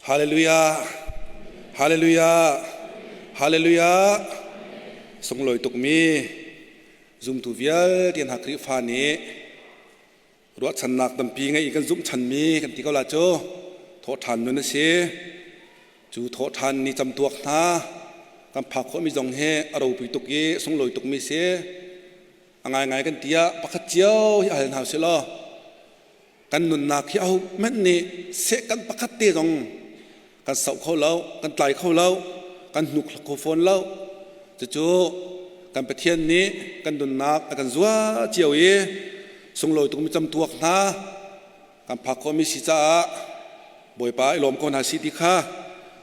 Hallelujah! Hallelujah! Hallelujah! Sunglawi tukmi zumtu vialte hna Khrihfa nih ruahchannak tampi ngei kan zumh chanmi kan ti ko la cu thawhṭhan nun a si. Cu thawhṭhan ni camtuak hna kan phak khawhmi zong hi a ropui tuk i sunglawi tukmi si. A ngaingai kan ti ah pakhat cio hi hal hna usih law kan nunnak hi ahohmanh nih seh kan pakhat te zong kan soh kho lo, kan tlai kho lo, kan hnuk kho fawn lo. Cucu kan Pathian nih kan nunnak a kan zuah cio i sunglawi tukmi camtuak hna kan phak khawhmi si caah Bawipa i lawm ko hna si ti kha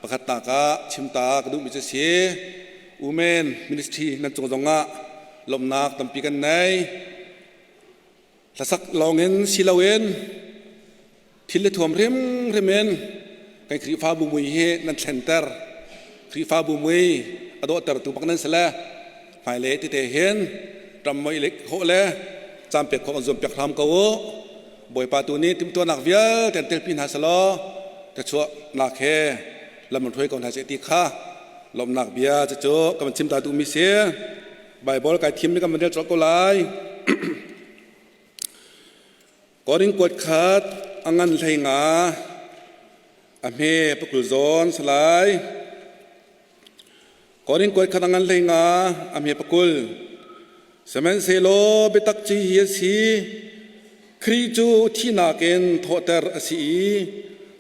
pakhatnak ah chimta ka duhmi cu si. Women Ministry nan cung zongah lawmhnak tampi kan nei. Hlasak lawngin si loin thil le thuam hrimhrim in kan Khrihfabu mui hi nan thlenter. Khrihfabu mui a dawhtertu bak nan si le hmailei tete hin ram moi le khawh le caan pek khawh kan zuam piak hram ko u. Bawipa tu nih timhtuahnak vialte an telpi hna selaw thluachuahnak he lam an hruai ko hna seh ti kha lawmhnak bia cucu ka van chim ta duhmi si. Baibal kai thim ni kan van rel colh ko lai. Korin kuat khat a ngan hlei nga a hme pakul zawn salai. Korin kuat khat a ngan hlei nga a hme pakul. Sihmanhsehlaw biatak ci hi a si. Khrih cu thihnak in thawhter a si i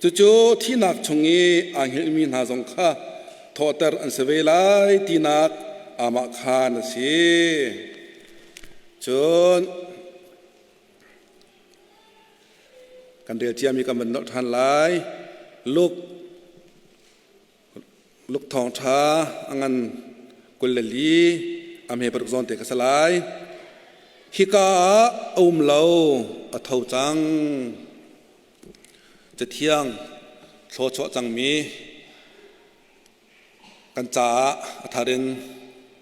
cucu thihnak chung i aa hngilhmi hna zong kha thawhter an si ve lai tinak amah khan a si. Cun kan rel ciami kan van nolh ṭhan lai. Luke Luke thawngṭha a ngan 24 a hme paruk zawn te ka si lai. Hika ah a um lo, a tho cang. Cathiang thlawchuah cangmi kan caah a thar in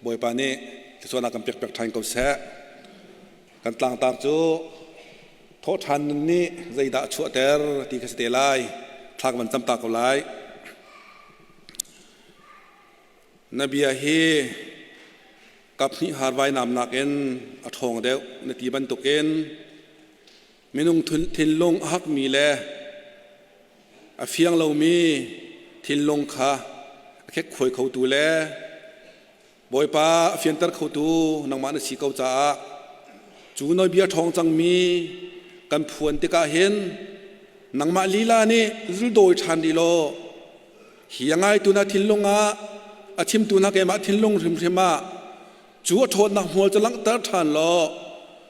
Bawipa nih thluachuahnak kan pekpiak ṭhan ko seh. Kan tlangtar cu thawhṭhan nun nih zeidah a chuahter ti kha si te lai. Thla ka van cam ta ko lai. Na bia hi kaphnih har vainam nakin a ṭhawng deuh na ti bantukin minung thinlung a hakmi le a fiang lomi thinlung kha a khekkhuai khotu le Bawipa a fianter khotu nangmah na si ko caah cu nawlbia ṭhawng cangmi kan phuan tikah hin nangmah lila nih zuldawi ṭhan rih law hi a ngaitu na thinlung ah a chimtu hna keimah thinlung hrimhrim ah cu a ṭhawnnak hmual cu langhter ṭhan law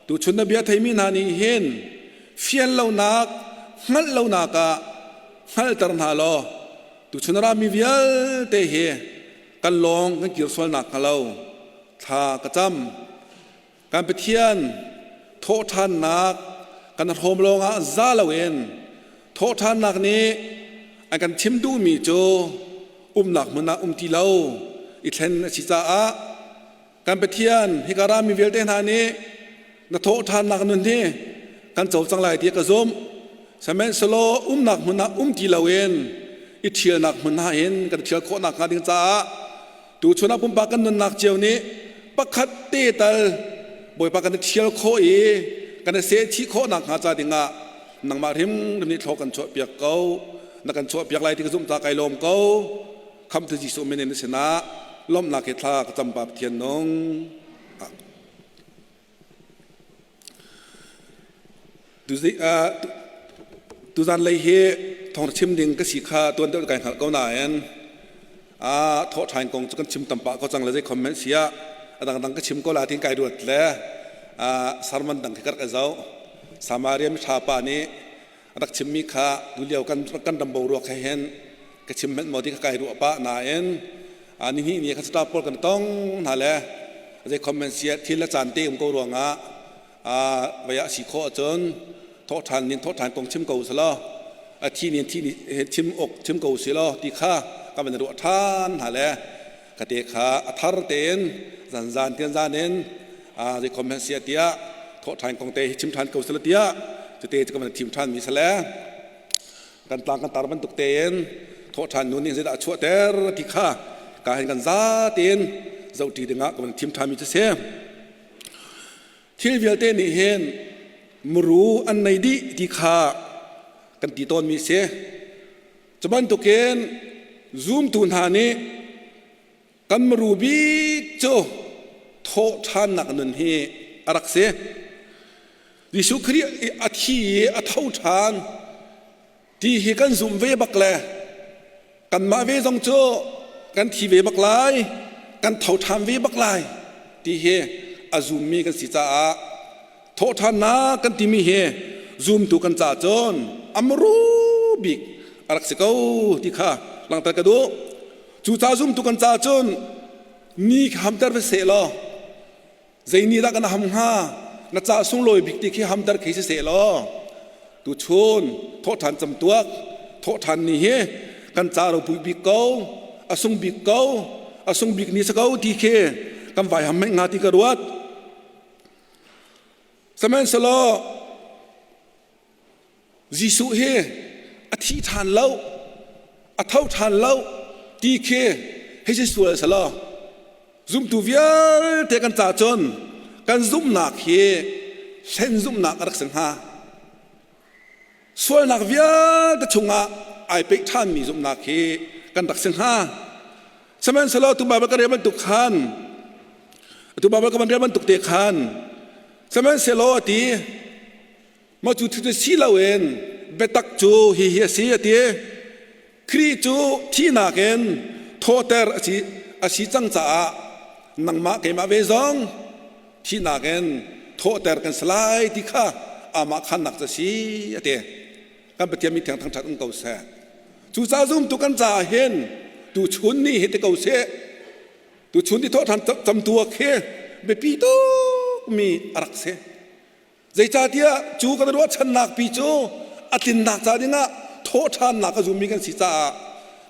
tuchun na bia theimi hna nih hin fian lonak hngalh lonak ah hngalhter hna law tuchun a rami vialte hi kan lawng kan kir sual nak hnga lo thla ka cam. Kan Pathian thawhṭhannak kan hrawm lawngah za loin thawhṭhannak nih an kan chim duhmi cu umnak hmun ah um ti lo i thlen a si caah kan Pathian hika rami vialte hna nih na thawhṭhannak nun hi kan co cang lai ti ka zumh. Sihmanhsehlaw umnak hmun ah um ti loin i ṭhialnak hmun ah hin kan ṭhial khawh nakhnga ding caah tuchun ah pumpak kan nunnak cio nih pakhat te tal Bawipa kan i ṭhial khawh i kan i sehchih khawh nakhnga ca dingah nangmah hrimhrim nih thlaw kan chuahpiak ko. Na kan chuahpiak lai ti ka zumh ta kai lawm ko. Khamhtu Jesuh min in na sinah lawmhnak he thla ka cam Pa Pathian nung. Tuzan lei hi thawng chim ding ka si kha tuan deuh kai hngalh ko nain thawhṭhan kong cu kan chim tam pah ko cang le zei comment si ah a dangdang ka chim ko la tin kai ruat le sermon dang khi ka rak i zoh. Samaria miṭha pa nih a rak chimmi kha tulio kan kan ram boruak he hin ka chim hmanh maw ti kha kai ruah pah nain nihnih ni kha staff pawl kan tong hna le zei comment si thil le caan te um ko ruangah vei ah si khawh ahcun thawhṭhan nin thawhṭhan kong chim ko selaw a thi nin thi chim ok chim ko silaw ti kha ka van ruah ṭhan hna le ka te kha a thar tein zanzan tian zan in zei comment sia tiah thawhṭhan kong te hi chim ṭhan ko selaw tiah cute cu ka van thim ṭhan mi sale kan tlang kan tar bantuk tein. Thawhṭhan nu nih zeidah a chuahter ti kha ka hin kan zatein zohṭi dingah ka van thim ṭhanmi cu si. Thil vialte nih hin muru an nei dih ti kha kan ti tawnmi si. Cu bantukin zumtu hna nih kan muru bik cu thawhṭhannak nun hi a rak si. Jesuh Khrih a thi i a tho ṭhan ti hi kan zumh ve bak le kanmah ve zong cu kan thi ve bak lai, kan tho ṭhan ve bak lai ti hi a zummi kan si caah thawhṭhannak kan timi hi zumtu kan caah cun a muru bik a rak si ko ti kha langhter ka duh. Cucaah zumtu kan caah cun ni kha hamter ve seh law zei ni dah kan ham hnga na ca sunglawi bik ti khi hamter khi si seh law tuchun thawhṭhan camtuak thawhṭhan ni hi kan ca ropui bik ko a sung bik ko a sung bik ni si ko ti khi kan vai ham hnga ti ka ruat. Sihmanhsehlaw Jesuh hi a thi ṭhan lo, a tho ṭhan lo ti khi hei si sual selaw zumtu vialte kan ca cun kan zumhnak hi hlen zumhnak a rak si hnga. Sualnak vialte chungah ai peih ṭhanmi zumhnak hi kan rak si hnga. Sihmanhsehlaw tu Baibal ka rel bantuk khan tu Baibal ka van rel bantuk te khan sihmanhsehlaw a ti Mah cu thil cu si loin biatak cu hihi a si a ti. Khrih cu thihnak in thawhter a si cang caah nangmah keimah ve zong thihnak in thawhter kan si lai ti kha amah khannak cu a si a ti. Kan Pathian mi thiang thangṭhat um ko seh. Cucaah zumtu kan caah hin tuchun ni hi ti ko seh. Tuchun ti thawhṭhan camtuak hi biapi tukmi a rak si. Zeicahtiah cu kan ruahchannak pi cu a tlinnak ca dingah thawhṭhannak a zummi kan si caah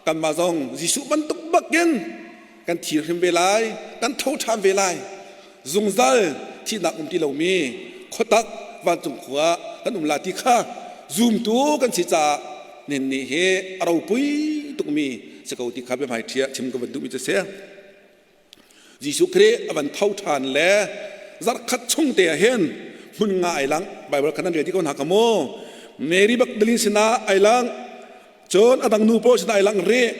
kanmah zong Jesuh bantuk bakin kan thi hrim ve lai, kan tho ṭhan ve lai. Zungzal thihnak um ti lomi khuatak vancung khua kan um la ti kha zumtu kan si caah nin nih hi a ropui tukmi si ko ti kha biahmai ṭhi ah chim ka van duhmi cu si. Jesuh Khrih a van tho ṭhan le zarhkhat chung te ah hin hmun nga ai lang. Bible khan an rel ti ko hna ka mu. Mary Magdalene sinah ai lang. Cun a dang nu pawl sinah ai lang rih.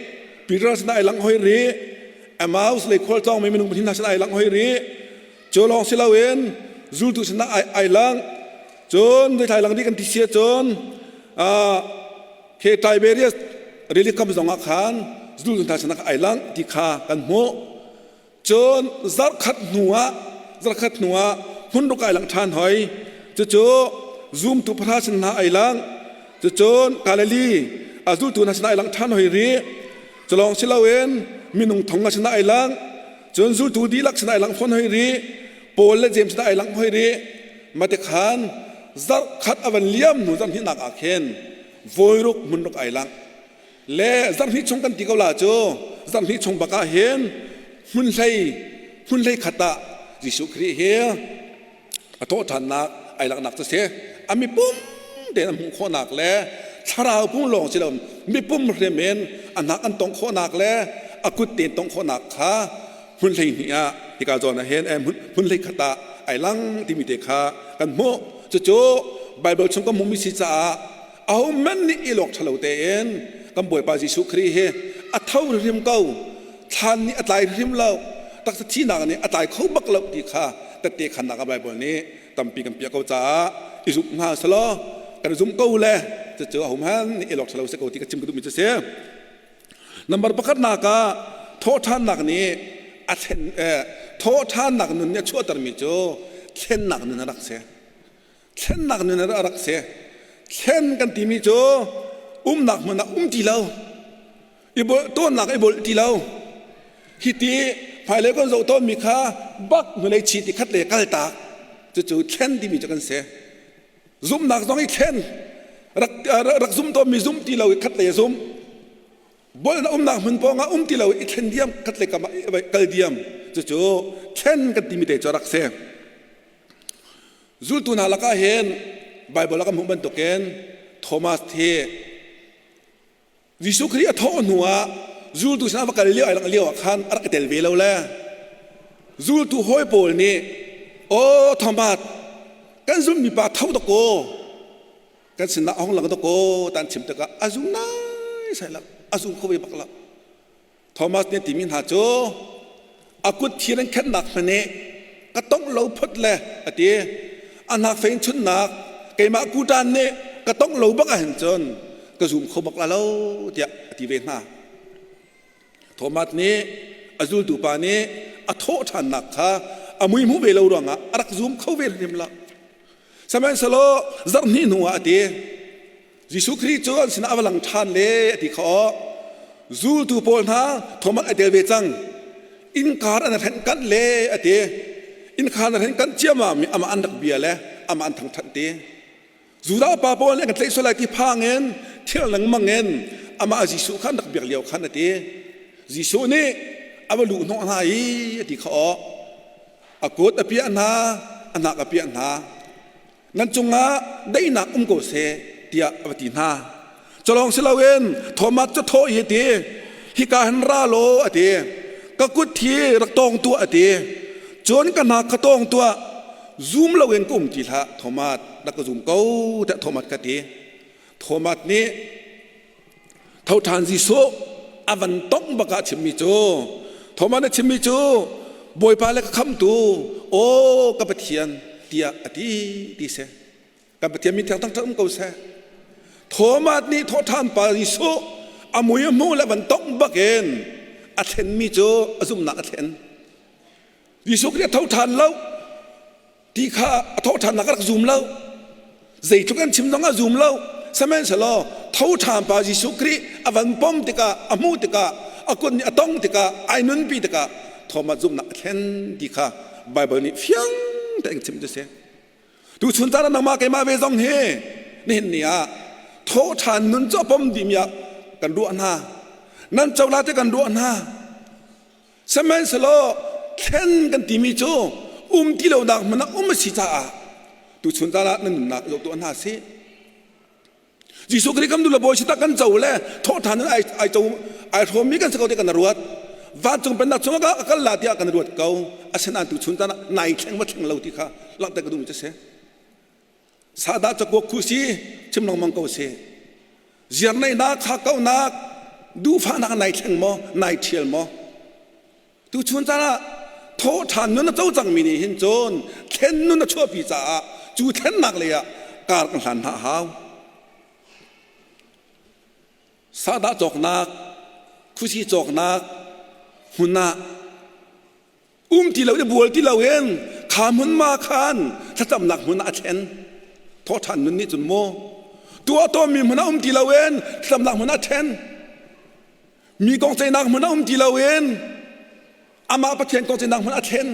Peter sinah ai lang hoi rih. Emmaus lei khualtlawng mi minung hna sinah ai lang hoi rih. Cu lawng si loin zultu sinah ai lang. Cun zeithlai lang dih kan ti sia cun Khi Tiberias rili kam zongah khan zultu hna sinah ai lang ti kha kan hmuh. Cun zarhkhat hnuah zarhkhat hnuah hmunruk ai lang ṭhan hoi. Cucu zumtu pahra sin hna ai lang. Cucun Galilee a zultu hna sinah ai lang ṭhan hoi rih. Culawng si loin minung thong hna sinah ai lang. Cun zultu dihlak sinah ai lang fawn hoi rih. Paul le James sinah ai lang hoi rih. Mate khan zarhkhat a van liam hnu zarhhnihnak ah khin voiruk hmunruk ai lang le zarhhnih chung kan ti ko la cu zarhhnih chung bak ah hin hmunhlei hmunhlei khat ah Jesuh Khrih hi a thawhṭhannak ai laknak cu si a mipum tein a hmuh khawhnak le thlarau pum lawng si lo mipum hrim in a hnak an tong khawhnak le a kut tein tong khawhnak kha hmun 12 ah hika zawn ah hin hmun 11 ah ai lang timi te kha kan hmuh. Cucu Bible chung kan hmuhmi si caah ahohmanh nih i lawk ṭhalo tein kan Bawipa Jesuh Khrih hi a tho hrim ko, thlan nih a tlai hrim lo, taksa thihnak nih a tlai kho bak lo ti kha tette khannak ah Bible nih tampi kan piah ko caah i zumh hna selaw kan zumh ko le cucu ahohmanh nih i lawk ṭhalo si ko ti ka chim ka duhmi cu si. Number pakhatnak ah thawhṭhannak nih a thlen thawhṭhannak nun nih a chuahtermi cu thlennak nun a rak si. Thlennak nun a rak si. Thlen kan timi cu umnak hmun ah um ti lo. I bolh tawnnak i bolh ti lo. Hi ti hmailei kan zoh tawnmi kha bak hnulei chi ti khat le kal tak. Cucu thlen timi cu kan si. Zumhnak zong i thlen. Rak, rak zum tawnmi zum ti lo i khat lei a zum. Bolh na umnak hmun pawng ah um ti lo i thlen diam khat lei kam ah kal diam. Cucu thlen kan timi te cu rak si. Zultu hna lakah hin Bible ah kan hmuh bantukin Thomas hi. Jesuh Khrih a thawh hnu ah zultu sinah va kal lio ai langh lio ah khan a rak i tel ve lo le zultu hawi pawl nih aw Thomas kan zummi pa tho dakaw kan sinah a hong lang dakaw tan chim tikah a zum nai sai lo a zum kho ve bak lo. Thomas nih timi hna cu a kut thir in khenhnak hmanh ka tongh lo phot le a ti. A hnak fein chunnak keimah kutan nih ka tongh lo bak ahhin cun ka zum kho bak la lo tiah a ti ve hna. Thomas nih a zultu pa nih a thawh ṭhannak kha a mui hmuh ve lo ruangah a rak zum kho ve hrim lo. Sihmanhsehlaw zarh hnih hnuah a ti. Jesuh Khrih cu an sinah a va lang ṭhan le a ti kha aw. Zultu pawl hna Thomas ai tel ve cang. Innkhar an hrenh kanh le a ti. Innkhar an hrenh kanh ciammam i amah an rak bia le amah an thangṭhat ti. Judah pa pawl nih an kan tlaih sual lai ti phang in thil lengmang in amah Jesuh kha an rak biak lio khan a ti. Jesuh nih a va luh hnawh hna i a ti kha aw. A kut a piah hna, a hnak a piah hna. Nan cungah daihnak um ko seh tiah a va ti hna. Culawng si loin Thomas cu thawh i a ti, hika hin ra law a ti. Ka kut hi rak tawng tuah a ti. Cun ka hna kha tawng tuah. Zum loin ka um ti hlah Thomas, rak ka zum ko tiah Thomas ka ti. Thomas nih tho ṭhan Jesuh a van tongh bak ah chimmi cu Thomas nih chimmi cu Bawipa le ka khamtu aw ka Pathian tiah a ti ti si. Kan Pathian min thiang thangṭhat um ko seh. Thomas nih thawhṭhan pa Jesuh a mui a hmuh le van tongh bakin a thlenmi cu a zumhnak a thlen. Jesuh Khrih a tho ṭhan lo ti kha a thawhṭhannak a rak zum lo. Zeitluk an chim zong a zum lo. Sihmanhsehlaw tho ṭhan pa Jesuh Khrih a van pom tikah a hmuh tikah a kut nih a tong tikah ai nunpi tikah Thomas zumhnak a thlen ti kha Baibal nih fiang tein chim cu si. Tuchun caan ah nangmah keimah ve zong hi nihin ni ah thawhṭhan nun cu a pom dihmi ah kan ruah hna. Nan cohla te kan ruah hna. Sihmanhsehlaw thlen kan timi cu um ti lonak hmun ah um a si caah tuchun caan ah nan nunnak zoh tuah hna sih. Jesuh Khrih kan le bawi si tak kan co le thawhṭhan in ai ai co ai hrawmmi kan si ko ti kan ruat. Vancung pennak chung ah a kal la tiah kan ruat ko. Asinain tuchun caan ah nai thleng va thleng lo ti kha langhter ka duhmi cu si. Sahdah cakuak khu si chim lengmang ko si. Ziarneihnak, hakkauhnak, duhfahnak nai thleng maw, nai ṭhial maw? Tuchun caan ah thawhṭhan nun a co cangmi nih hin cun thlen nun a chuahpi caah cu thlennak lei ah kar kan hlan hna a hau. Sahdah cawknak, khusi cawknak hmun ah um ti lo i bual ti loin kha hmun ma khan thlacamnak hmun ah a thlen. Thawhṭhan nun nih cun maw tuah tawnmi hmun ah um ti loin thlacamnak hmun ah a ṭhen. Mi kong ceihnak hmun a um ti loin amah Pathian kong ceihnak hmun a thlen.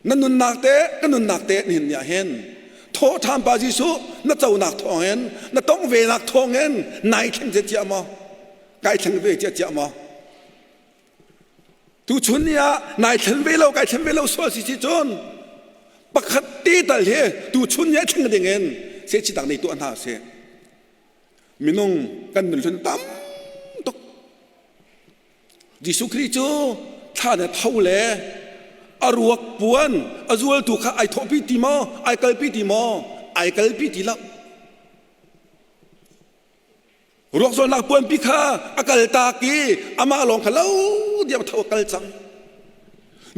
Na nunnak te ka nunnak te nihin ni ah hin thawhṭhan pa Jesuh na conak thawngin na tongh venak thawngin nai thleng cia cia maw? Kai thleng ve cia cia maw? Tuchun ni ah nai thlen ve lo kai thlen ve lo sual si si cun pakhat te tal hi tuchun ni ah thleng ding in se chi dang nei tuah hna sih. Minung kan nun hlun tam tuk. Jesuh Khrih cu thla le tho le a ruak puan a zualtu kha ai thawhpi ti maw ai kalpi ti maw ai kalpi ti lo. Ruak zawlnak puanpi kha a kaltak i amah lawng kha lo diam tho a kal cang.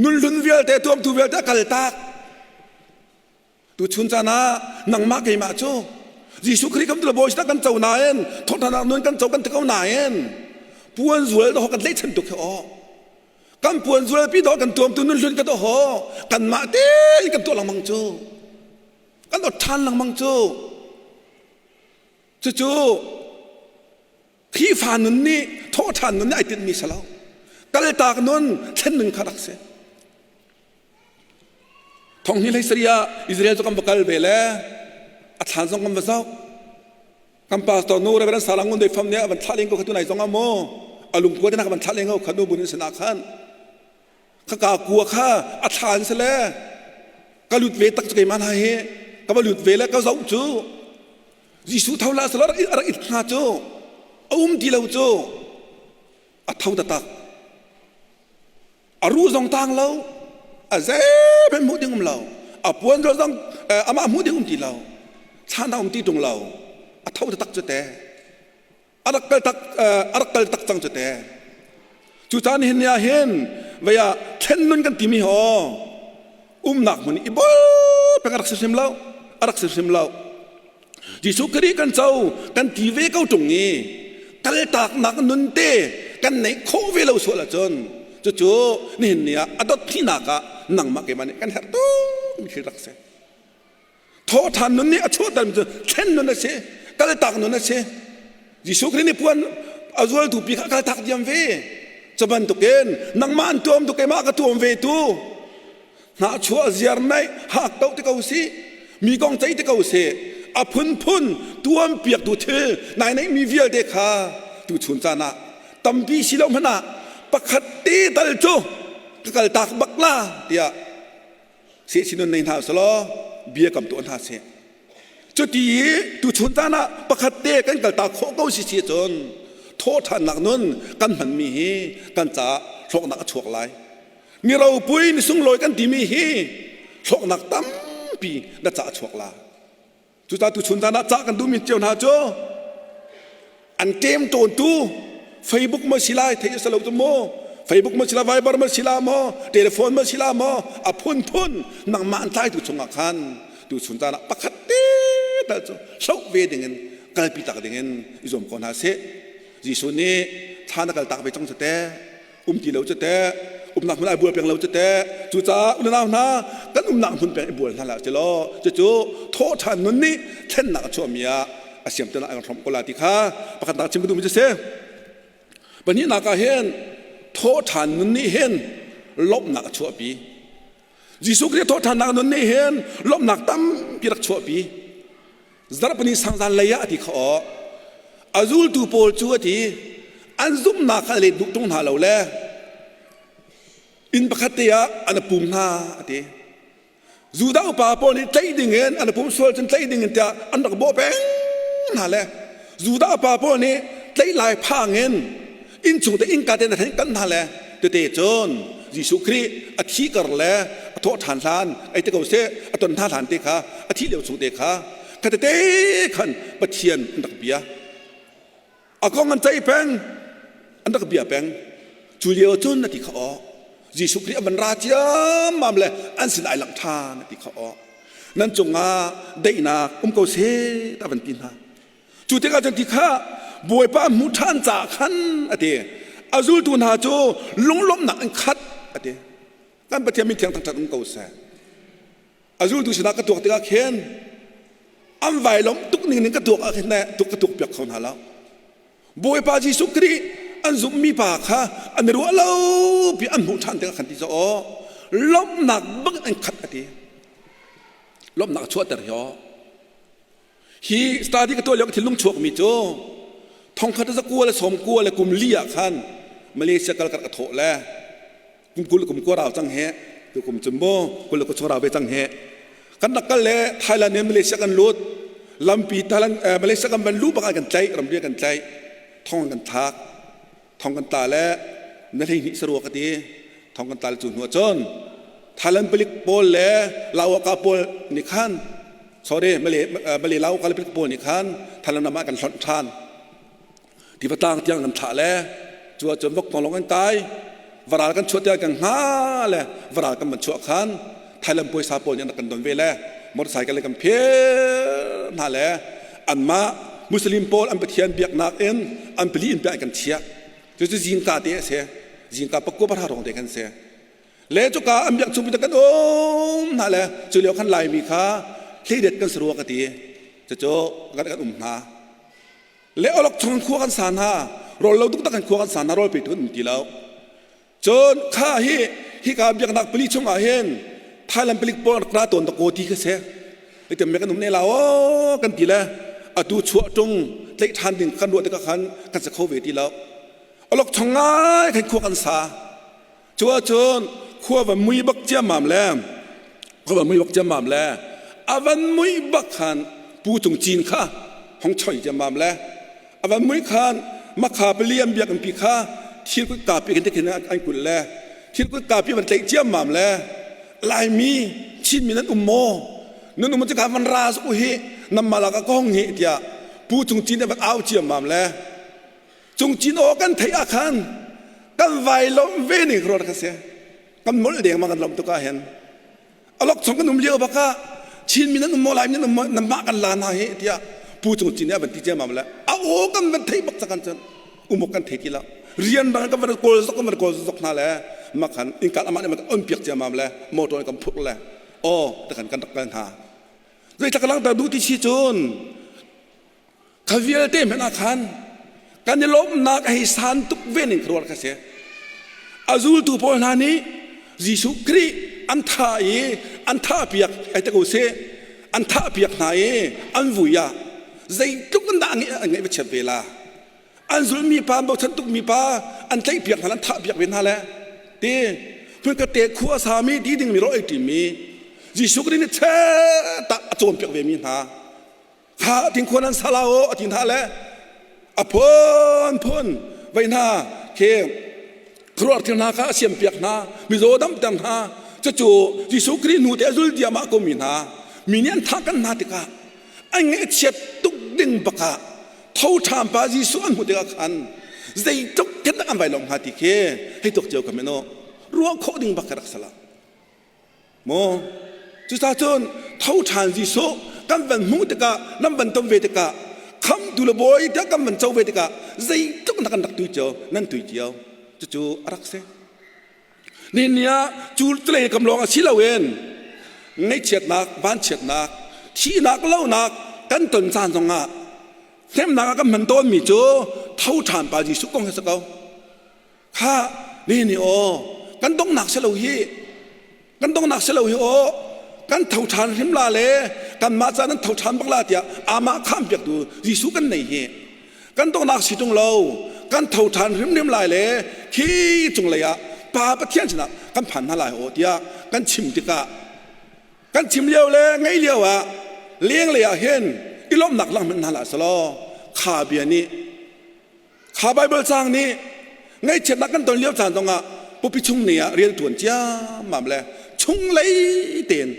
Nun hlun vialte tuamtu vialte a kaltak. Tuchun caan ah nangmah keimah cu Jesuh Khrih kan bawi kan co nain thawhṭhannak nun kan co kan ti ko nain puan zual dawh kan tlaihchan tuk hi aw. Kan puan zual pi dawh kan tuamtu nun hlun ka dawh kanmah tein kan tuah lengmang cu. Kan ot ṭhan lengmang cu. Cucu Khrihfa nun nih thawhṭhan nun nih ai tinhmi si lo. Kaltak nun thlen nun kha rak si. Thonghni hlei sarih ah Israel cu kan va kal ve le a thlan zong kan va zoh. Kan pastor nu Reverend Sarah Ngun Doi Fam nih a van thlah leng ko kha tunai zong ah mu a lungkua te na ka van thlah leng ko kha nu bun in sinah khan khaka kua kha a thlan si le ka lut ve tak cu keimah hna hi ka va lut ve le ka zoh cu Jesuh tho la sala rak it hna cu. A um ti lo cu a tho taktak. A ruh zong tang lo, a zeihmanh hmuh ding um lo. A puan zong amah hmuh ding um ti lo. Thlan a um ti ṭung lo. A tho taktak cu te. A rak kal tak a rak kal tak cang cu te. Cu caan hin ni ah hin vei ah thlen nun kan timi ho umnak hmun i bol peng a rak si hrim lo. A rak si hrim lo. Jesuh Khrih kan co kan ti ve ko ṭung i kaltaknak nun te kan neih khawh ve lo sual ahcun cucu nihin ni ah a dot thihnak ah nangmah keimah nih kan herh tuk mi thil rak si. Thawhṭhan nun nih a chuahter mi cu thlen nun a si, kaltak nun a si. Jesuh Khrih nih puan a zualtu pi kha a kaltak diam ve. Cu bantukin nangmah an tuam tu keimah ka tuam ve tu hnahchuah ziar naih hak to ti ko si mi kong ceih ti ko si a phunphun tuampiak tu thil nai neih mi vialte kha tu chun caan ah tampi si lo hmanh ah pakhat te tal cu ka kal tak bak la tiah se sinun nei hna selaw bia kam tuah hna seh. Cuti i tuchun caan ah pakhat te kan kaltak khawh ko si si cun thawhṭhannak nun kan hmanmi hi kan caah hlawknak a chuak lai. Mi ropui ni sunglawi kan timi hi hlawknak tampi na caah a chuak la. Cucaah tuchun caan ah cah kan duhmi cio hna cu an ṭemṭawntu Facebook maw si lai theih a si lo cu mu Facebook maw si la Viber maw si la maw telephone maw si la maw a phunphun nangmah an tlaitu chungah khan tuchun caan ah pakhat te tal cu hloh ve dingin kalpi tak dingin i zuam ko hna sih. Jesuh nih thla na kal tak ve cang cu teh. Um ti lo cu teh, umnak hmun ai bual peng lo cu teh. Cucaah unau hna, kan umnak hmun peng i bual hna hlah selaw cucu thawhṭhan nun nih thlennak a chuahmi ah a siamter ai hrawmh ko la ti kha pakhatnak chim ka duhmi cu si. Pahnihnak ah hin thawhṭhan nun nih hin lawmhnak a chuahpi. Jesuh Khrih thawhṭhannak nun nih hin lawmhnak tampi rak chuahpi. Zarhpini sangzan lei ah a ti kha aw. A zultu pawl cu a ti, an zumhnak kha a let duh ṭung hna lo le inn pakhat te ah an pum hna a ti. Judah upa pawl nih tlaih dingin an pum sual cun tlaih dingin tiah an rak bawh peng hna le Judah upa pawl nih tlaih lai phang in innchung te innka te na theih kan hna le tete cun Jesuh Khrih a thi kar le a thawh ṭhan hlan ei te ko seh a ton hna hlan te kha a thih lio chung te kha kha tete khan Pathian an rak bia a kong an ceih peng an rak bia peng. Cu lio cun a ti kha aw Jesuh Khrih a van ra ciammam le an sin ai langh ṭhan a ti kha aw nan cungah daihnak um ko seh ta van ti hna. Cu tikah cun ti kha Bawipa hmuh ṭhan caah khan a ti. A zultu hna cu lunglawmhnak in khat a ti. Kan Pathian min thiang thangṭhat um ko seh. A zultu sinah ka tuak tikah khin an vai lawmh tuk ning ning ka tuak ah khin tuk ka tuak piak kho hna lo. Bawipa Jesuh Khrih an zumhmi pa kha an i ruah lo pi an hmuh ṭhan tikah khan ti caw lawmhnak bang an khat a ti. Lawmhnak a chuahter hi aw. Hi study ka tuah lio ka thinlung chuakmi cu thongkhat zakua le sawmkua le kum li ah khan Malaysia kal ka thawh le kum 20 kum kua rau cang he tu kum cu mu 20 ku chung rau ve cang he kan rak kal le Thailand in Malaysia kan lut lampi Thailand Malaysia kan van lu bak ah kan tlaih ramri kan tlaih thong kan thlak thong kan tla le na 12 sarua ka ti thong kan tla le cu hnu ah cun Thailand palik pawl le Lawaka pawl nih khan sorry Malay Malay Lawaka palik pawl nih khan Thailand ram ah kan hlonh ṭhan tiva tlang tiang kan thlah le cu ah cun vok tong kan kai varal kan chuah tiang kan hnga le varal kan van chuah khan Thailand puaisa pawl nih an rak kan don ve le motorcycle le kan phir hna le anmah Muslim pawl an pathian biaknak in an pali in piah kan chiah. Cucu zingka te a si, zingka pakua pahra rong te kan si. Le cuka an biak chung kan um hna le cu lio khan Laimi kha hleidet kan si rua ka ti. Cucu kan kan um hna le olok chung khua kan sa hna rawl lo tuk tak kan khua kan sa hna rawl pe tu kan um ti lo. Cun kha hi hika biaknak pali chungah hin Thailand palik pawl rak ra tawn dakaw ti kha si. Item me kan um ne la o kan ti le atu chuah ṭung tlaih ṭhan ding kan ruah tikah khan kan si kho ve ti lo. Olok chong ngai khan khua kan sa. Cu ahcun khua va mui bak ciammam le khua va mui bak ciammam le a van mui bak khan Pu Cung Cin kha hong choi ciammam le a van mui khan. Makha pali an biakinn pi kha thir kutka pi khin khin an kulh le thir kutka pi van tlaih ciammam le Laimi Chinmi nan um maw? Nan um cu van ra u hi nan lak ah ka hong hi tiah Pu Cung Cin van au ciammam le Cung Cin aw kan theih ah khan kan vai lawmh ve ning ruat ka si. Kan molh deng ma kan lawmh tuk ah hin. Alok chung kan um lio bak ah Chinmi nan um maw Laimi nan um maw nanmah kan la hna hi tiah Pu Cung Cin nih a van ti ciammam le a aw kan van theih bak cang cun umuk kan thei ti lo. Rian rang kan van kawl zok kan van kawl zok hna le makhan innka amah nih on piak ciammam le motor in kan phurh le aw takan kan rak kal hna. Zeitlak langhter duh ti si cun kha vialte hmanh ah khan kan i lawmhnak a hei san tuk ve ning rual kha si. A zultu pawl hna nih Jesuh Khrih an thah i an thah piak ai te ko seh an thah piak hna i an vui ah zeitluk in dah an ngaih va chiat ve la. An zulmi pa an bochan tukmi pa an tlaih piak hna an thah piak ve hna le ti phun ka te khua sami ti dingmi ro ei ṭimi Jesuh Khrih nih che tak a cawnpiak ve mi hna kha tin khua nan sala o a ti hna le a phun phun vei hna khi khuaruah thil hna kha a siam piak hna mizaw damter hna cucu Jesuh Khrih nu te a zul diam ah ko mi hna mi nih an thah kan hna tikah an ngaihchiat tuk ding bakah tho ṭhan pa Jesuh an hmuh tikah khan zeitluk khin dah an vai lawm hnga ti khi hei tuak cio kam in aw ruah khawh ding bak ka rak salah maw cucaah cun tho ṭhan Jesuh kan van hmuh tikah nan van ton ve tikah khamtu le bawi tiah kan van co ve tikah zeitluk na kan rak tui cio nan tui cio cucu a rak si Nihin ni ah cu tlei kam lawng a si loin ngaihchiatnak, vanchiatnak, thihnak, lonak kan ton caan zongah hnemhnak ah kan hman tawnmi cu tho ṭhan pa Jesuh kong hi si ko. Kha nihin ni aw kan donghnak si lo hi kan donghnak si lo hi aw kan tho ṭhan hrim la le kanmah ca nan tho ṭhan bak la tiah amah khaan piaktu Jesuh kan nei hi kan donghnak si tung lo kan tho ṭhan hrimhrim lai le khi cunglei ah Pa Pathian sinah kan phan hna lai aw tiah kan chim tikah kan chim lio le ngaih lio ah lenglei ah hin i lawmhnak lang hmanh hna hlah selaw kha bia nih kha Baibal caang nih ngaihchiatnak kan ton lio caan zongah pupi chung ni ah rian ṭuan ciammam le chunglei tein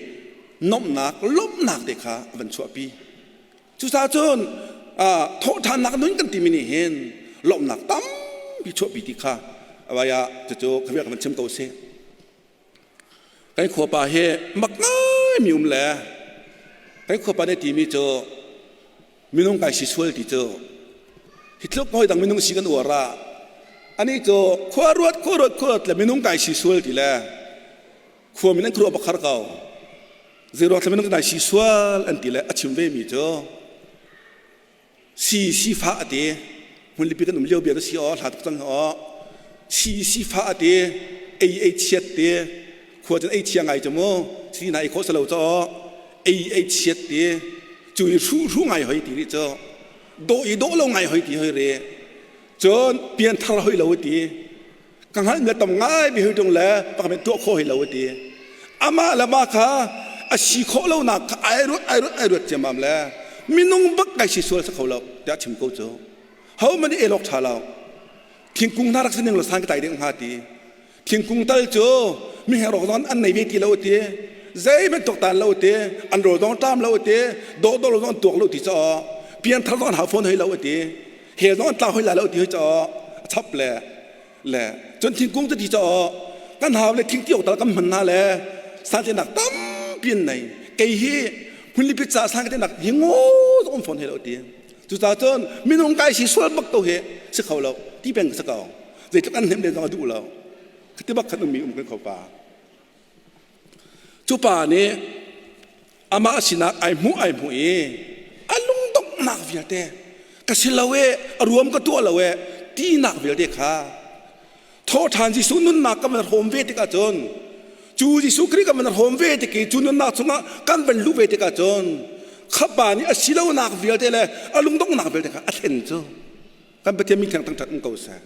nomhnak lawmhnak te kha a van chuahpi. Cucaah cun thawhṭhannak nun kan timi nih hin lawmhnak tampi chuahpi ti kha avai ah cucu khabia ka van chim ko sih. Kan khuapa hi mak ngaimi um le kan khuapa nih timi cu minung kai si sual ti cu hi tluk hawi dang minung si kan uar ah ani cu khua ruat khua ruat khua ruat le minung kai si sual ti le khua min an khuruah bakhar ko Zeiruang thla minung nai si sual an ti le a chim ve mi cu si sifah a ti hmunlipi kan um lio bia na si aw hla tuk cang aw si sifah a ti ei ei chiat ti khua cun ei chia ngai cu mu si na ei khawh salo cho ei ei chiat ti cu i hru hru ngai hoi ti ri cu dawh i dawh lo ngai hoi ti hoi re cun pianthar hoi lo ti Ka hngalh mi tam ngai mi hui tung le pakhat tuah khawh hi lo a ti. Amah le mah kha a si khawh lonak kha ai ruat ai ruat ai ruat ciammam le minung bak kai si sual sa kho lo tiah chim ko cu. Ho man i elok tha lo. Thingkung hna rak si ning lo san ka tai ding hnga ti. Thingkung tal cu mi he rok zong an nei ve ti lo ti. Zei bantuk tan lo ti. An rawl zong ṭam lo ti. Dawh dawh lo zong an tuak lo ti caw. Pianthar zong an hau fawn hoi lo ti. He zong an tla hoi lai lo ti hoi caw a chap le le cun thingkung cu ti caw kan hau le thing ti awk tal kan hman hna le santlenak tampi an nei kei hi hmunlipi ca sangtenak hi ngaw zong um fawn he lo ti cucaah cun minung kai si sual bak to hi si kho lo ti peng si ko zeitluk an hnem len zong a duh lo khati bak khan ummi um kan kho pa Cu pa nih amah sinah ai hmuh ai hmuh i a lungdonghnak vialte ka si lo e a ruam ka tuah lo e tinak vialte kha thawhṭhan Jesuh nunnak kan van hrawm ve tikah cun cu Jesuh Khrih kan van hrawm ve tik i cu nunnak chungah kan van luh ve tikah cun kha pa nih a silonak vialte le a lungdonghnak vialte kha a thlen cu kan Pathian min thiang thangṭhat um ko seh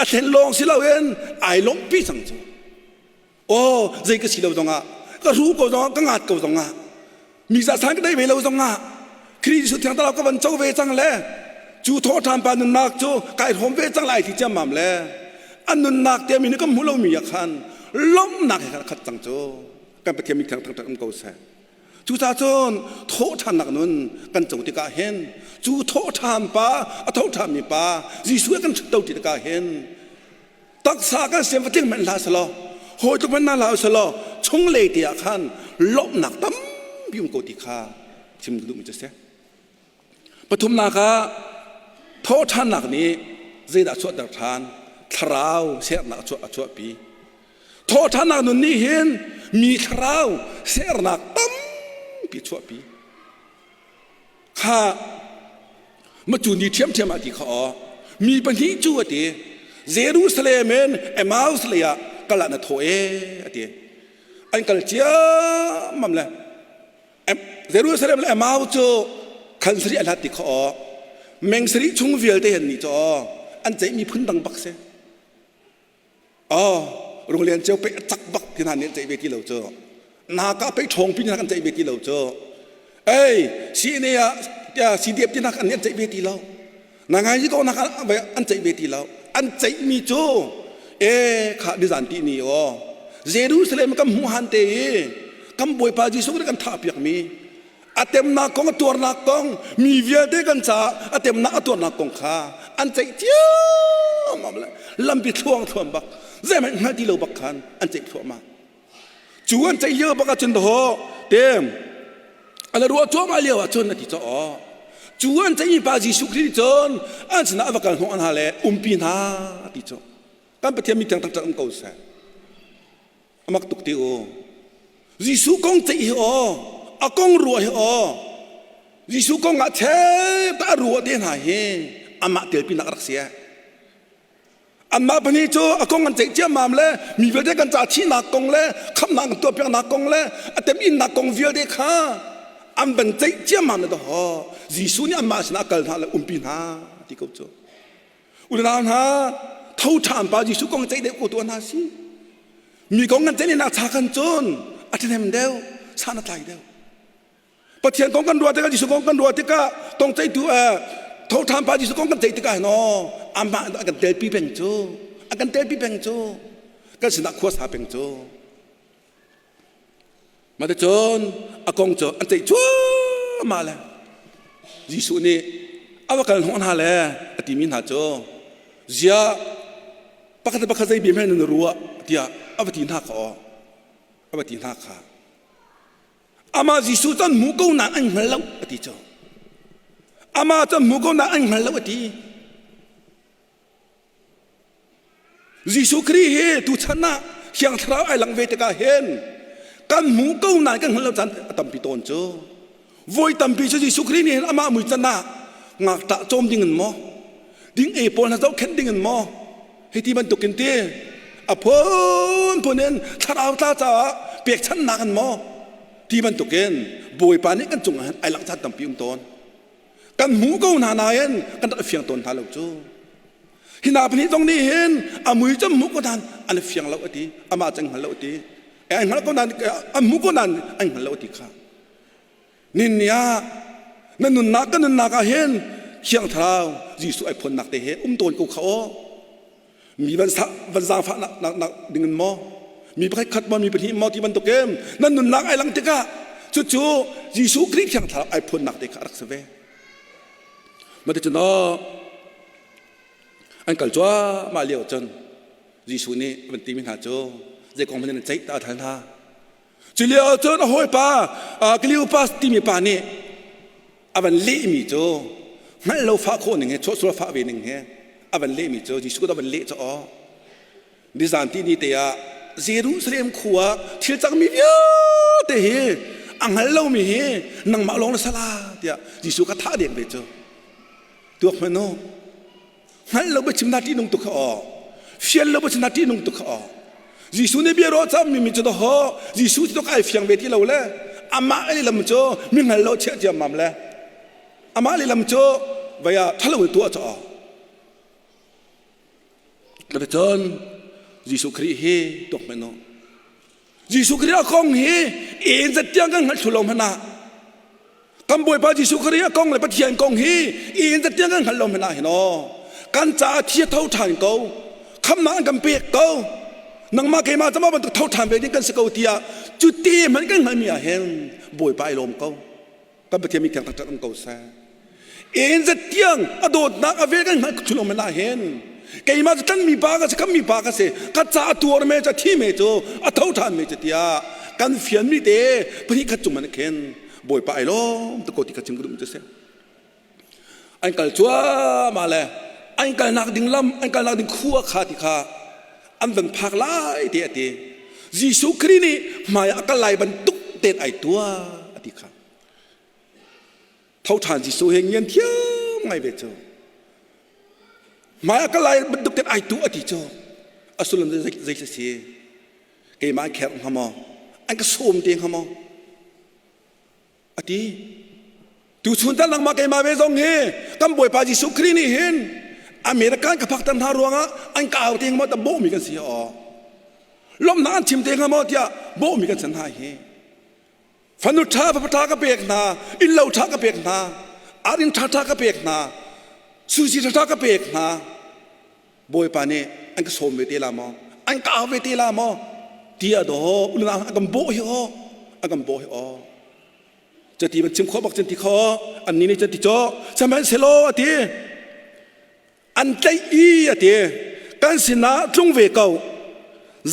a thlen lawng si loin ai lawmhpi cang cu Aw zei ka si lo zongah ka hru ko zongah ka ngat ko zongah mi za san ka dei ve lo zongah Khrih Jesuh thiang thlarau ka van co ve cang le. Cu thawhṭhan pa nunnak cu kai hrawm ve cang lai ti ciammam le an nunnak te mi nih kan hmuh lomi ah khan lawmhnak he khan a khat cang cu. Kan Pathian mi thiang thangṭhat um ko seh. Cucaah cun thawhṭhannak nun kan co tikah hin cu thawhṭhan pa a thoṭhanmi pa Jesuh he kan ṭhutto ti tikah hin taksa kan siam fatling hmanh hlah selaw hawi tluk hmanh hlah selaw chunglei te ah khan lawmhnak tampi um ko ti kha chim ka duhmi cu a si. Pathumnak ah thawhṭhannak nih zeidah a chuahter ṭhan? Thlarau sernak a chuahpi. Thawhṭhannak nun nih hin mi thlarau sernak tampi a chuahpi. Kha macu ni ṭhiamṭhiam ah ti kha aw mi pahnih cu a ti Jerusalem in Emmaus lei ah kal ah na thaw e a ti. An kal ciammam le Jerusalem le Emmaus cu khan sarih a hlat ti kha aw meng sarih chung vialte han ni cu aw an ceihmi phun dang bak si aw runglian ceu pe cak bak ti hna nih an ceih ve ti lo cu naka pe ṭhawng pi hna kan ceih ve ti lo cu ei CNA ah CDF ti hna kan nih an ceih ve ti lo na ngai ko nak an ceih ve ti lo an ceihmi cu e kha nizan ti ni aw Jerusalem kan hmuh han te i kan Bawipa Jesuh Khrih kan thah piakmi a temnak kong a tuarnak kong mi vialte kan caah a temnak a tuarnak kong kha an ceih ciammam le lampi thluang thluam bak zeihmanh hngal ti lo bak khan an ceih thluahmah Cu an ceih lio bak ahcun dawh tem an ruah cuahmah lio ahcun a ti caw cu an ceihmi pa Jesuh Khrih nih cun an sinah a va kal hnawh hna le umpi hna a ti cu kan Pathian mi thiang taktak um ko seh amak tuk ti u Jesuh kong ceih hi aw a kong ruah hi aw Jesuh kong ah chep a ruah te hna hi amah telpinak rak si Anmah pahnih cu a kong an ceih ciammam le mi vialte kan ca thihnak kong le khamhnak an tuahpiaknak kong le a teminnak kong vialte kha an van ceih ciammam le dawh Jesuh nih anmah sinah a kal hna le umpi hna ti ko cu. Unau hna tho ṭhan pa Jesuh kong ceih deuh ko tuah hna si. Mi kong kan ceih nak cha kan cun a ṭhahnem deuh, san a tlai deuh. Pathian kong kan ruah tikah Jesuh kong kan ruah tikah tongceihtu thoṭhan pa Jesuh kong kan ceih tikah hin aw amah a kan telpi peng cu a kan telpi peng cu kan sinah khua sa peng cu mah cun a kong cu an ceih cuahmah le Jesuh nih a va kal hnawh hna le a timi hna cu ziah pakhat le pakhat zei bia hmanh nan ruah tiah a va ti hna kha aw a va ti hna kha Amah Jesuh cu an hmuh ko nain an hngal lo a ti cu. Amah cu an hmuh ko nain an hngal lo a ti. Jesuh Khrih hi tuchan ah Thiang Thlarau ai lang ve tikah hin kan hmuh ko nain kan hngalh lo caan a tampi tawn cu. Voi tampi cu Jesuh Khrih nih hin amah mui can ah ngakṭah cawm ding in maw ding ei pawl hna zohkhenh ding in maw Hi ti bantukin ti a phunphun in thlarau tla caah pekchanhnak in maw ti bantukin Bawipa nih kan cungah hin ai langh caan tampi um tawn. Kan hmu ko hna nain kan rak i fiang tawn hna lo cu. Hi hna pahnih zong nih hin a mui cu hmuh ko nain an i fiang lo a ti, amah cu an hngal lo a ti. An hngal ko nain an hmu ko nain an hngal lo a ti kha. Ninni ah na nunnak ka nunnak ah hin Thiang Thlarau Jesuh ai phuannak te he um tawn ko kha aw. Mi van van zaangfah nak nak nak ding in maw? Mi pakhat khat maw mi pahnih maw ti bantuk in nan nunnak ai lang tikah cucu Jesuh Khrih Thiang Thlarau ai phuannak te kha a rak si ve. Mah ti cun aw an kal cuahmah lio cun Jesuh nih van timi hna cu zei kong hmanh in an ceih ta a thal hna. Cu lio cun a hawipa Cleopas timi pa nih a van lehmi cu hngalh lo fah khawh ning he chuahsual fah ve ning he a van lehmi cu Jesuh a van leh cu aw nizan ti ni te ah Jerusalem khua thil cangmi vialte hi a hngal lomi hi nangmah lawng na sala tiah Jesuh ka thah deng ve cu tuak hmanh u hngalh lo biachim na ṭihnung tuk kha aw fial lo biachim na ṭihnung tuk kha aw Jesuh nih bia ruah cam mi mi cu daw Jesuh cu ai fiang ve ti lo le amah le lam cu mi hngal lo chiah ciammam le amah le lam cu vaya thalo in tuah caw cun Jesuh Khrih hi tuak men u Jesuh Khrih a kong hi en zat tiang kan hngalh thlu lo hmanh ah. Kan Bawipa Jesuh Khrih a kong le Pathian kong hi i in tiang kan hngalh lo hmanh ah hin aw kan caah thi a tho ṭhan ko khamnak an kan pek ko nangmah keimah cama bantuk tho ṭhan ve ding kan si ko tiah cu ti hmanh kan hngalhmi ah hin Bawipa ai lawm ko kan Pathian mi thiang taktak um ko seh in zatiang a dawtnak a vel kan hngalh thulong hmanh ah hin keimah cu kan mi pa ka si kan mi pa ka si ka ca a tuar me cu a thi me cu a tho ṭhan me cu tiah kan fian mi te pahnih khat cung man khin Bawipa ai lawm tuk ko ti kha chim ka duh mi cu si. An kal cuahmah le an kalnak ding lam, an kalnak ding khua kha ti kha an van phak lai te a ti. Jesuh Khrih nih hmai ah a kal lai bantuk tein ai tuah a ti kha. Tho ṭhan Jesuh he ngian thiam ngai ve cu. Hmai ah kal lai bantuk tein ai tuah a ti cu. A sullam zei si? Keimah an kherh hnga maw? An ka sawm te hnga maw? A ti. Tuchun tal nangmah keimah ve zong hi kan Bawipa Jesuh Khrih nih hin American ka phakter hna ruangah an ka au te hnga maw ta bawhmi kan si aw. Lawmhnak an chim te hnga maw tiah bawhmi kan san hna hi. Fanu ṭha fapa ṭha ka pek hna, innlo ṭha ka pek hna, ar-inn ṭha ṭha ka pek hna, sushi ṭha ṭha ka pek hna. Bawipa nih an ka sawm ve te la maw? An ka au ve te la maw? Tiah daw unau an kan bawh hi aw, an kan bawh hi aw. Cati ban chim khawh bak cun ti kho, an ni nih cun ti caw, sihmanhsehlaw a ti. An tlaih i a ti. Kan sinah tlung ve ko.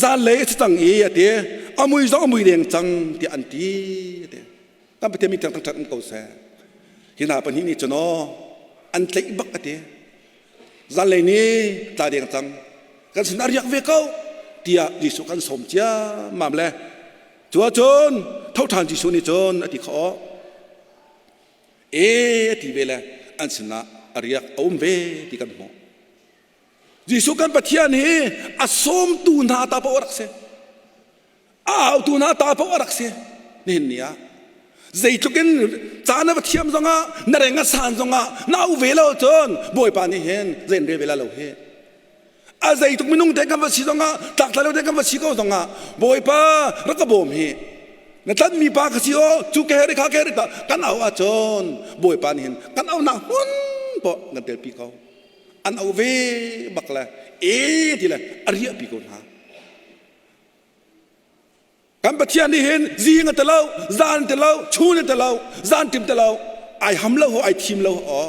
Zanlei a si cang i a ti. A mui zong a mui deng cang tiah an ti a ti. Kan Pathian min thiang thangṭhat um ko seh. Hi hna pahnih nih cun aw an tlaih bak a ti. Zanlei ni tla deng cang kan sin a riak ve ko tiah Jesuh kan sawm ciammam le cu ahcun tho ṭhan Jesuh nih cun a ti khawh e a ti ve le an sinah a riak a um ve ti kan hmuh. Jesuh kan Pathian hi a sawmtu hna ta paoh a rak si. A autu hna ta paoh a rak si. Nihin ni ah zeitluk in ca na va thiam zongah na reng a san zongah na au ve lo cun Bawipa nih hin zei an rel ve la lo hi. A zeitluk minung te kan va si zongah tlaktlai lo te kan va si ko zongah Bawipa rak ka bawm hi na tlanmi pa ka si aw cu ke ri kha ke ri ta kan au ahcun Bawipa nih hin kan aunak hmun poh kan telpi ko. An au ve bak le e ti le a riahpi ko hna. Kan Pathian nih hin zing a ti lo, zan ti lo, chun a ti lo, zan tim ti lo, ai ham lo ho, ai thim lo ho.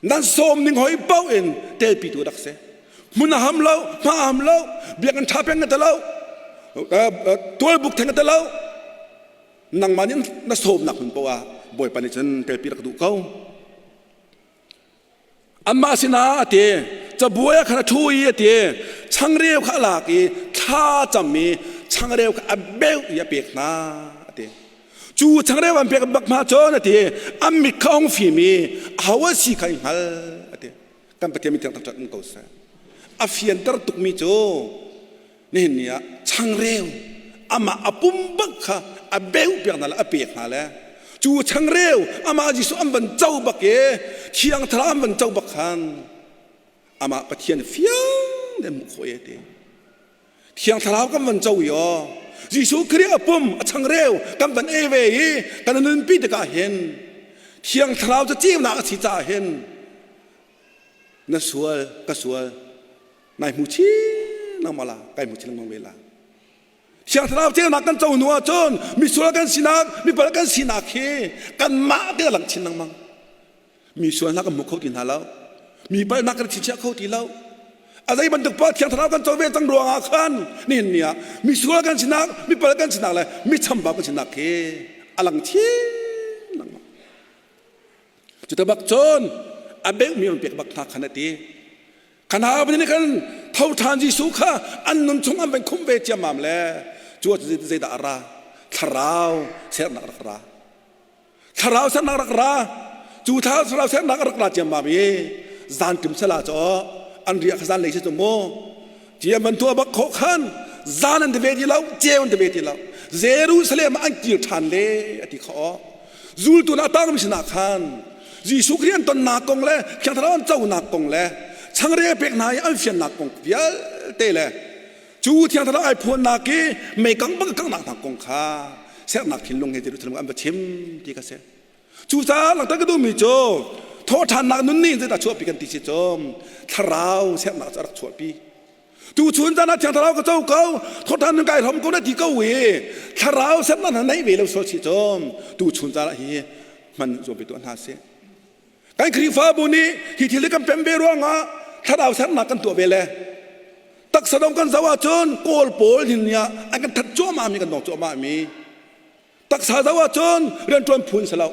Nan sawm ning hoi paoh in telpi tu rak si. Hmun a ham lo, hma a ham lo, biakinn ṭha peng a ti lo, tualbuk theng a ti lo. Nangmah nih na sawmnak hmun paoh ah Bawipa nih cun telpi rak duh ko. Anmah sinah a ti, cabuai ah khan a ṭhu i a ti, changreu kha a lak i thla cam i changreu kha a beuh i a pek hna a ti. Cu changreu an pek bak hna cun a ti, an mit kha a hung fim i aho a si kha i hngal a ti. Kan Pathian min thiang thangṭhat um ko seh. A fianter tukmi cu nihin ni ah changreu amah a pum bak kha a beuh piak hna le a pek hna le cu changreu amah Jesuh an van co bak i thiang thlarau an van co bak khan amah Pathian fiang tein hmuh khawh i ti thiang thlarau kan van co i aw Jesuh Khrih a pum a changreu kan van ei ve i kan nunpi tikah hin thiang thlarau cu ceunak a si caah hin na sual ka sual nai hmu chin lengmang la kai hmu chin lengmang ve la Thiang Thlarau ceunak kan co hnu ahcun misual kan sinak mipal kan sinak hi kanmah te lang chin lengmang mi sual hna kan hmu kho ti hna lo mi palhnak kan chingchiah kho ti lo a zei bantuk pa Thiang Thlarau kan co ve cang ruangah khan nihin ni ah misual kan sinak mipal kan sinak le mi chambau kan sinak hi a lang chin lengmang Cuta bak cun a beuhmi an pek bak hna khan a ti. Khana nih khan tho ṭhan Jesuh kha an nun chung an van khumh ve ciammam le cu ah zeidah a ra? Thlarau sernak rak ra. Thlarau sernak rak ra. Cu thlarau sernak rak ra ciammam i zan ṭim sala cu an riah kha zan lei si cu mu. Ciam an tuah bak khawh khan zan an ti ve ti lo, ceu an ti ve ti lo. Jerusalem ah an kir ṭhan le a ti kha Zultu na tangmi sinah khan Jesuh Khrih an tonnak kong le Thiang Thlarau an conak kong le changreu pek hna i an fiannak kong vialte le cu Thiang Thlarau ai phuannak i meikang bang kangnak hna kong kha sernak thinlung he Jerusalem an va chim ti kha si. Cucaah langhter ka duhmi cu thawhṭhannak nun nih zeidah chuahpi kan ti si cu thlarau sernak cu a rak chuahpi. Tuchun caan ah Thiang Thlarau ka co ko, thawhṭhan nun kai hrom ko na ti ko i thlarau sernak na neih ve lo sual si cu tuchun caan ah hi hman zuam ve tuah hna sih. Kan Khrihfabu nih hi thil hi kan pem ve ruangah thlarau sernak kan tuah ve le taksa dong kan zoh ahcun Kawl pawl hin nih an kan that cuahmah mi kan dong cuahmah mi taksa zoh ahcun rianṭuan phun si lo.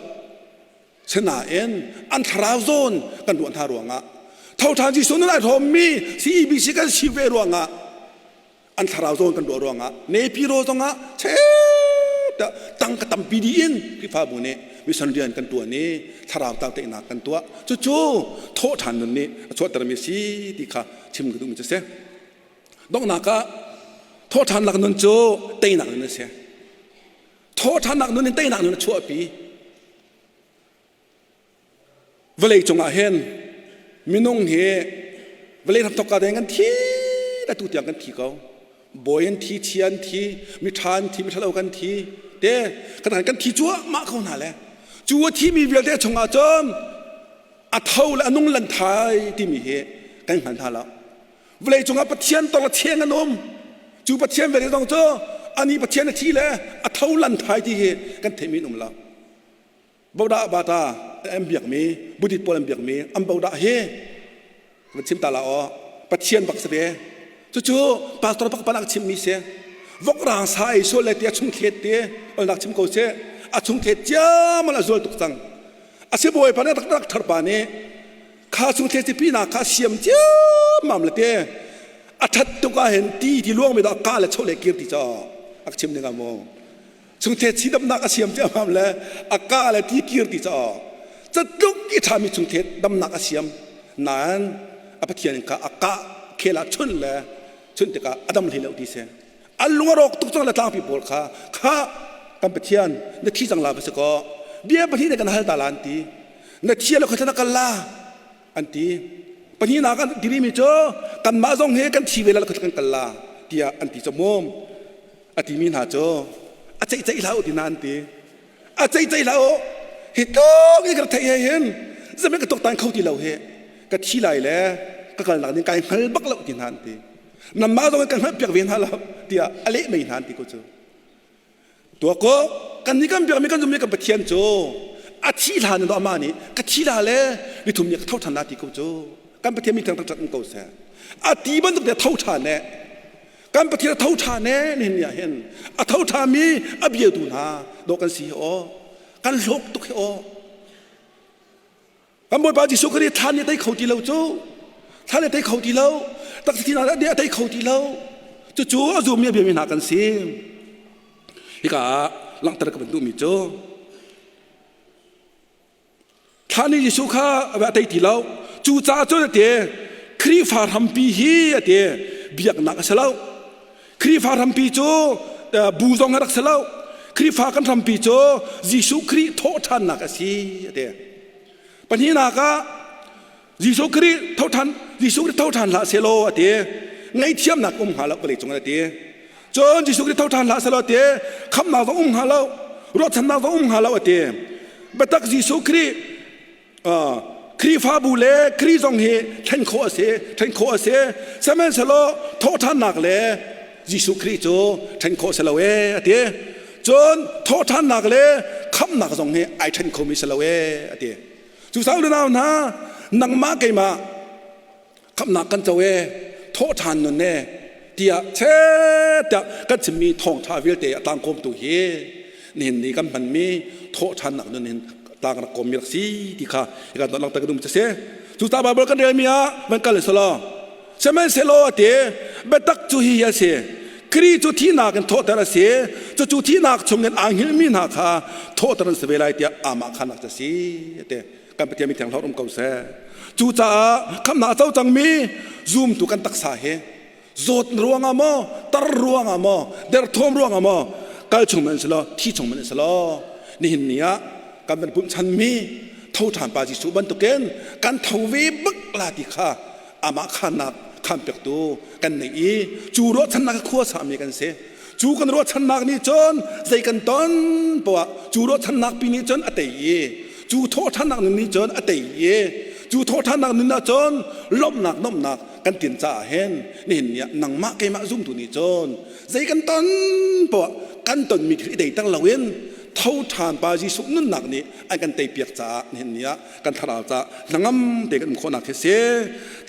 Sinain an thlarau zawn kan ruah hna ruangah thoṭhan Jesuh nun ai hrawmmi CEBC kan si ve ruangah an thlarau zawn kan ruah ruangah Nepiro zongah cheta tangka tampi dih in Khrihfabu nih mission rian kan ṭuan i thlarau tangteihnak kan tuah. Cucu thawhṭhan nun nih a chuahtermi si ti kha chim ka duhmi cu si. Donghnak ah thawhṭhannak nun cu teinak nun a si. Thawhṭhannak nun in teinak nun a chuahpi. Vawlei cungah hin minung hi vawlei hramthawk ka deng kan thi le tu tiang kan thi ko. Bawi an thi, chia an thi, miṭha an thi, miṭhalo kan thi. Te kan kan thi cuahmah ko hna le cu a thimi vialte chungah cun a tho le a nung lan thai timi hi kan hngal hna lo. Vawlei cungah Pathian tong a cheng an um. Cu Pathian vialte zong cu ani Pathian a thi le a tho lan thai ti hi kan theihmi an um lo. Bodah bata an biakmi Buddhist pawl an biakmi an bodah hi van chim ta la aw Pathian bak si ve. Cucu pastor pak panak chimmi si. Vokrang sa ei sual le ti a chung thlet ti olnak chim ko si. A chung thlet ciamal a zual tuk cang. A si bawipa nih rak rak tharpa nih kha chung thlet pi nak kha siam ciammam le te a that tuk ah hin ti ti luang mi dah ka le chole kir ti cho ak chim ning amu chungthe chi damnak a siam ciammam le a ka le ti kir ti cho catluk i ṭhami chungthe damnak a siam nain a Pathian kha a ka khel ah chun le chun tikah a dam hlei lo ti si an lung a rawk tuk cang le tlangpi pawl kha kha kan Pathian na thi cang la va si kaw bia pahnih ne kan hal ta la an ti na thi lo kha na kal la an ti pahnihnak an ti mi cu kanmah zong hi kan thi ve la kan kal la tiah an ti camum a timi hna cu a ceih ceih hlah u ti hna an ti a ceih ceih hlah u hi tluk i ka theih he hin zeihmanh ka tuaktan kho ti lo hi ka thi lai le ka kalnak ding kai hngal bak lo ti hna an ti nanmah zong kan hngalh piak ve hna lo tiah a leh mei hna an ti ko cu Tua ko kan nih kan biakmi kan zummi kan Pathian cu a thi hlan in amah nih ka thi la le nithum ni ka tho ṭhan la ti ko cu kan Pathian mi thang thangṭhat ko seh a ti bantuk te tho ṭhan ne kan Pathian a tho ṭhan ne nihin ni ah hin a tho ṭhami a biatu hna dawh kan si hi aw kan hlawk tuk hi aw Kan Bawipa Jesuh Khrih thlan nih a tei kho ti lo cu. Thlan nih a tei kho ti lo. Taksa thihnak nih a tei kho ti lo. Cucu a zummi a biami hna kan si. Hika ah langhter ka van duhmi cu thlan nih Jesuh kha a tei ti lo. Cucaah cun a ti Khrihfa hrampi hi a ti biaknak a si lo. Khrihfa hrampi cu bu zong a rak si lo. Khrihfa kan hrampi cu Jesuh Khrih thawhṭhannak a si a ti. Pahnihnak ah Jesuh Khrih thoṭhan Jesuh Khrih thoṭhan hlah selaw a ti. Ngaihthiamnak um hnga lo vawlei cung a ti. Cun Jesuh Khrih thoṭhan hlah selaw a ti. Khamnak zong um hnga lo, ruahchannak zong um hnga lo a ti. Biatak Jesuh Khrih Khrihfabu le Khrih zong hi ṭhen khawh a si, ṭhen khawh a si. Sihmanhsehlaw thawhṭhannak le Jesuh Khrih cu ṭhen khawh a si lo ee a ti. Cun thawhṭhannak le khamhnak zong hi ai ṭhen khomi si lo ee a ti. Cucaah unau hna, nangmah keimah khamhnak kan co ee, thawhṭhan nun ee tiah chet tiah kan chimmi thawngṭha vialte a tlangkawmtu hi nihin ni kan hmanmi thawhṭhannak nun in tlang rak kawmmi rak si ti kha hika langhter ka duhmi cu a si. Cucaah Baibal kan relmi ah van kal selaw Sihmanhsehlaw a ti, biatak cu hihi a si. Khrih cu thihnak in thawhter a si. Cucu thihnak chungin aa hngilhmi hna kha thawhter an si ve lai tiah amah khanak cu a si. A ti. Kan Pathian mi thianghlawr um ko seh. Cucaah khamhnak a co cangmi zumtu kan taksa hi zawt ruangah maw, tar ruangah maw, derthawm ruangah maw, kal chung man si law, thi chung man si law, nihin ni ah kan van pumh chanmi tho ṭhan pa Jesuh bantukin kan tho ve bak la ti kha amah khannak khanpiaktu kan nei i cu ruahchannak khua sami kan si. Cu kan ruahchannak nih cun zei kan ton poah cu ruahchannak pi nih cun a tei i Cu thawhṭhannak nun nih cun a tei i cu thawhṭhannak nun ah cun lawmhnak nomhnak kan tin caah hin nihin ni ah nangmah keimah zumtu nih cun zei kan ton poah kan tonmi thil i deiter loin tho ṭhan pa Jesuh nunnak nih an kan teipiak caah nihin ni ah kan thlarau caah hnangam te kan um khawhnak hi si.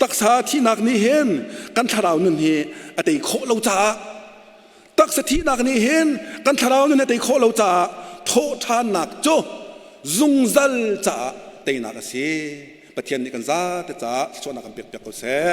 Taksa thihnak nih hin kan thlarau nun hi a tei khawh lo caah, taksa thihnak nih hin kan thlarau nun a tei khawh lo caah thawhṭhannak cu zungzal caah teinak a si. Pathian nih kan zate caah thluachuahnak kan pek piak ko seh.